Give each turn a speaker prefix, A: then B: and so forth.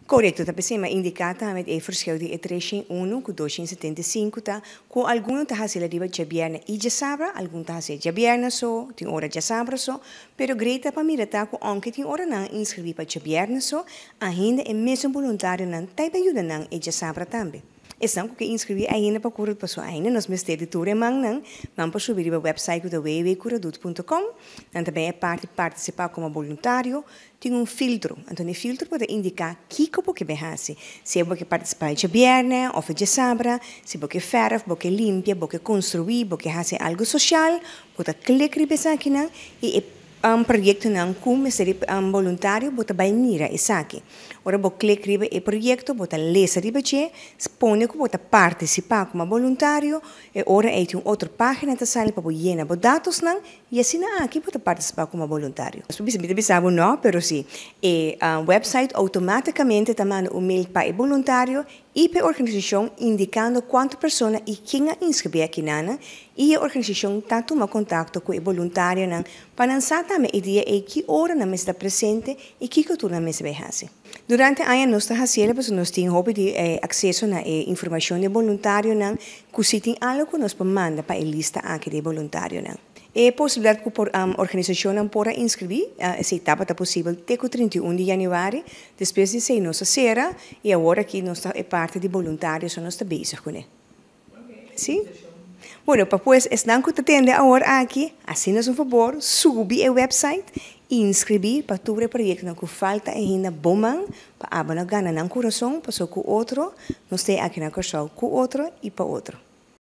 A: Korekto, ta p'esei mi a indiká tambe e verschil di e 301 ku 275 ta ku algun ta hasi riba djabièrnè i djasabra, algun ta hasi djabièrnè so, tin ora djasabra so, pero great ta pa mira ta ku ounke tin ora nan inskribí pa djabièrnè so, ainda e mesun boluntarionan ta bai yuda nan e djasabra tambe. Esnan ku ke inskribí ainda pa Curadoet, paso ainda nos mester di tur e mannan, nan por subi riba website ku ta www.curadoet.com, nan ta bin e parti partisipá komo boluntario, tin un filtro, anto e filtro por indiká kiko bo ke bin hasi. Si bo ke partisipá djabièrnè òf djasabra, si bo ke fèrf, bo ke limpia, bo ke konstruí, bo ke hasi algu sosial, bo ta klik riba esakinan i e proyektonan ku mester boluntario bo ta bai mira esaki. Ora bo klik riba e proyekto, bo ta lesa riba dje, pone ku bo ta partisipá komo boluntario, e ora ei tin un otro página ta sali pa bo yena bo datosnan i asina aki bo ta partisipá komo boluntario. Mi ta bisa bo no, pero si e website outomátikamente ta manda un mail pa e boluntario i pa e organisashon indikando kuantu persona i ken a inskribí akinan i e organisashon ta tuma kontakto ku e boluntarionan pa nan sa tambe e dia ei ki ora nan mester ta presente i kiko tur nan mester bai hasi. Durante aña nos ta hasié pasobra nos tin hopi di akseso na e informashon di boluntarionan ku si tin algu ku nos por manda pa e lista aki di boluntarionan. E posibilidat ku por organisashonnan por a inskribí, esei tabata posibel te ku 31 di yanüari. Despues di esei nos a sera i awor aki nos ta e parti di boluntario so nos ta bezig kuné. Sí? Bueno, pa pues esnan ku ta tende awor aki, hasi nos un fabor, subi e website, inskribí pa tur e proyektonan ku falta ainda bo man pa abo no gana nan kurason, pasobra ku otro nos ta aki na Kòrsou, ku otro i pa otro.